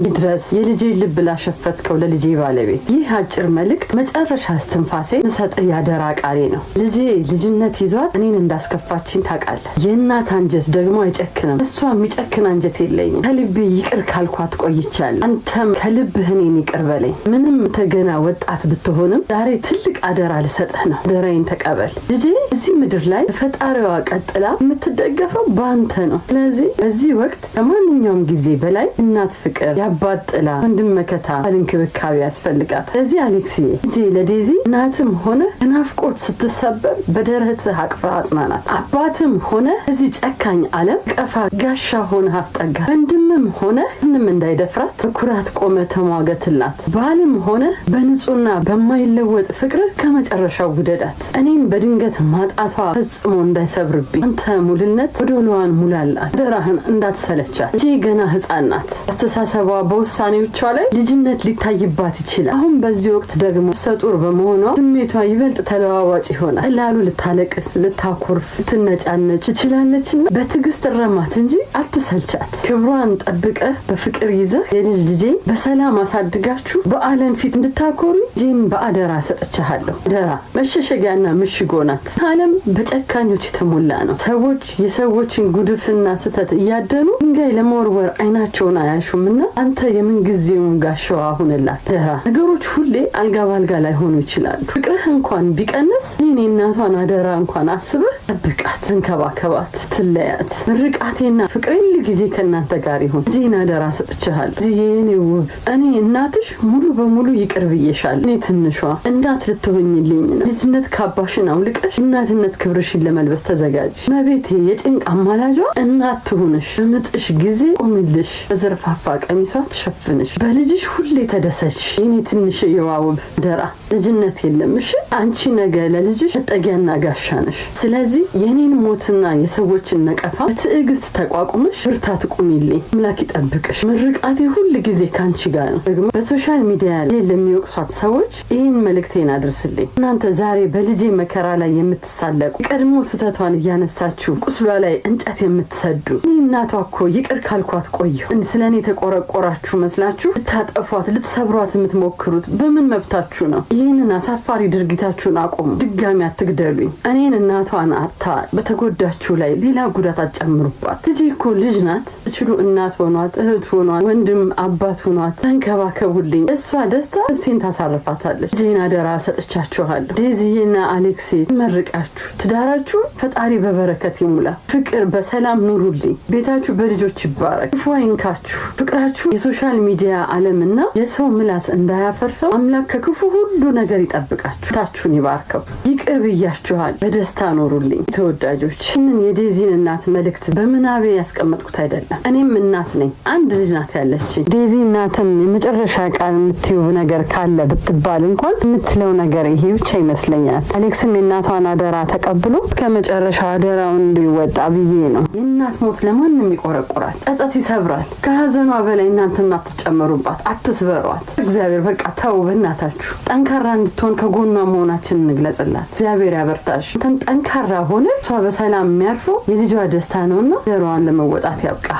ይድረስ የልጄ ልብ ላሸፈትከው ለልጄ ባለቤት። ይህ አጭር መልእክት መጨረሻ እስትንፋሴ ምሰጥህ ያደራ ቃሌ ነው። ልጄ ልጅነት ይዟት እኔን እንዳስከፋችኝ ታውቃለህ። የእናት አንጀት ደግሞ አይጨክንም። እሷ የሚጨክን አንጀት የለኝም። ከልቤ ይቅር ካልኳት ቆይቻለሁ። አንተም ከልብህ እኔን ይቅር በለኝ። ምንም አንተ ገና ወጣት ብትሆንም ዛሬ ትልቅ አደራ ልሰጥህ ነው። አደራዬን ተቀበል። ልጄ እዚህ ምድር ላይ በፈጣሪዋ ቀጥላ የምትደገፈው በአንተ ነው። ስለዚህ በዚህ ወቅት ከማንኛውም ጊዜ በላይ እናት ፍቅር፣ የአባት ጥላ፣ ወንድም መከታ፣ እንክብካቤ ያስፈልጋታል። ስለዚህ አሌክስዬ ልጄ ለዴዚ እናትም ሆነ በናፍቆት ስትሰበር በደረትህ አቅፈህ አጽናናት። አባትም ሆነ እዚህ ጨካኝ ዓለም ቀፋ ጋሻ ሆነህ አስጠጋት። ወንድምም ሆነ ምንም እንዳይደፍራት በኩራት ቆመ ተሟገትላት። ባልም ሆነ በንጹህና በማይለወጥ ፍቅር ከመጨረሻው ውደዳት። እኔን በድንገት ማጣቷ ፈጽሞ እንዳይሰብርብኝ አንተ ሙልነት ጎዶሎዋን ሙላላት። አደራህን እንዳትሰለቻት። ልጄ ገና ሕፃን ናት። አስተሳሰቧ በውሳኔዎቿ ላይ ልጅነት ሊታይባት ይችላል። አሁን በዚህ ወቅት ደግሞ ነፍሰ ጡር በመሆኗ ስሜቷ ይበልጥ ተለዋዋጭ ይሆናል። ቀላሉ ልታለቅስ፣ ልታኮርፍ፣ ልትነጫነጭ ትችላለችና በትዕግስት እረማት እንጂ አትሰልቻት። ክብሯን ጠብቀህ በፍቅር ይዘህ የልጅ ልጄ በሰላም አሳድጋችሁ በዓለም ፊት እንድታኮሩ ልጄን በአደራ ሰጥቻለሁ። አደራ መሸሸጊያና ምሽጎ ናት። ዓለም በጨካኞች የተሞላ ነው። ሰዎች የሰዎችን ጉድፍና ስህተት እያደኑ ድንጋይ ለመወርወር አይናቸውን አያሹምና አንተ የምንጊዜውን ጋሻዋ ሁንላት። አደራ ነገሮች ሁሌ አልጋ ባልጋ ላይሆኑ ይችላሉ። ፍቅርህ እንኳን ቢቀንስ እኔ እናቷን አደራ እንኳን አስበህ ጠብቃት፣ ተንከባከባት፣ ትለያት። ምርቃቴና ፍቅሬ ሁል ጊዜ ከእናንተ ጋር ይሁን። ልጄን አደራ ሰጥቼሃለሁ። እዚህ የኔ ውብ እኔ እናትሽ ሙሉ በሙሉ ይቅር ብዬሻለሁ። እኔ ትንሿ እናት ልትሆኝልኝ ነው። ልጅነት ካባሽን አውልቀሽ እናትነት ክብርሽን ለመልበስ ተዘጋጅ። መቤቴ የጭንቅ አማላጇ እናት ትሁንሽ። በምጥሽ ጊዜ ቆምልሽ፣ በዘርፋፋ ቀሚሷ ትሸፍንሽ። በልጅሽ ሁሌ ተደሰች። የኔ ትንሽ የዋውብ አደራ ልጅነት የለም እሺ። አንቺ ነገ ለልጅሽ መጠጊያና ጋሻ ነሽ። ስለዚህ የኔን ሞትና የሰዎችን ነቀፋ በትዕግስት ተቋቁመሽ ብርታት ቁሚልኝ። አምላክ ይጠብቅሽ። ምርቃቴ ሁል ጊዜ ከአንቺ ጋር ነው። ደግሞ በ social media ላይ ለሚወቅሷት ሰዎች ይህን መልእክቴን አድርስልኝ። እናንተ ዛሬ በልጄ መከራ ላይ የምትሳለቁ፣ የቀድሞ ስህተቷን እያነሳችሁ ቁስሏ ላይ እንጨት የምትሰዱ፣ እኔ እናቷ እኮ ይቅር ካልኳት ቆየሁ። ስለ እኔ የተቆረቆራችሁ መስላችሁ ልታጠፏት ልትሰብሯት የምትሞክሩት በምን መብታችሁ ነው? ይህንን አሳፋሪ ድርጊታችሁን አቁሙ። ድጋሚ አትግደሉኝ። እኔን እናቷን አታ በተጎዳችሁ ላይ ሌላ ጉዳት አትጨምሩባት። ልጄ እኮ ልጅ ናት። ችሉ እናት ሆኗት፣ እህት ሆኗት፣ ወንድም አባት ሆኗት፣ ተንከባከቡልኝ። እሷ ደስታ ነፍሴን ታሳርፋታለች። ልጄን አደራ ሰጥቻችኋለሁ። ዴዚዬና አሌክሴ መርቃችሁ ትዳራችሁ ፈጣሪ በበረከት ይሙላ። ፍቅር በሰላም ኑሩልኝ። ቤታችሁ በልጆች ይባረክ። ክፉ አይንካችሁ። ፍቅራችሁ የ social media ዓለምና የሰው ምላስ እንዳያፈርሰው አምላክ ከክፉ ሁሉ ነገር ይጠብቃችሁ። ታችሁን ይባርከው። ይቅር ብያችኋል። በደስታ ኖሩልኝ ተወዳጆች። ይህንን የዴዚን እናት መልእክት በምናቤ ያስቀመጥኩት አይደለም። እኔም እናት ነኝ። አንድ ልጅ ናት ያለችኝ። ዴዚ እናትም የመጨረሻ ቃል የምትይው ነገር ካለ ብትባል እንኳን የምትለው ነገር ይሄ ብቻ ይመስለኛል። አሌክስም የእናቷን አደራ ተቀብሎ ከመጨረሻው አደራውን እንዲወጣ ብዬ ነው። የእናት ሞት ለማንም ይቆረቁራል፣ ጸጸት ይሰብራል። ከሀዘኗ በላይ እናንተም አትጨመሩባት፣ አትስበሯት። እግዚአብሔር በቃ ተው፣ በእናታችሁ ጠንካራ እንድትሆን ከጎኗ መሆናችን እንግለጽላት። እግዚአብሔር ያበርታሽ። አንተም ጠንካራ ሆነ እሷ በሰላም የሚያርፈው የልጇ ደስታ ነውና አደራዋን ለመወጣት ያብቃ።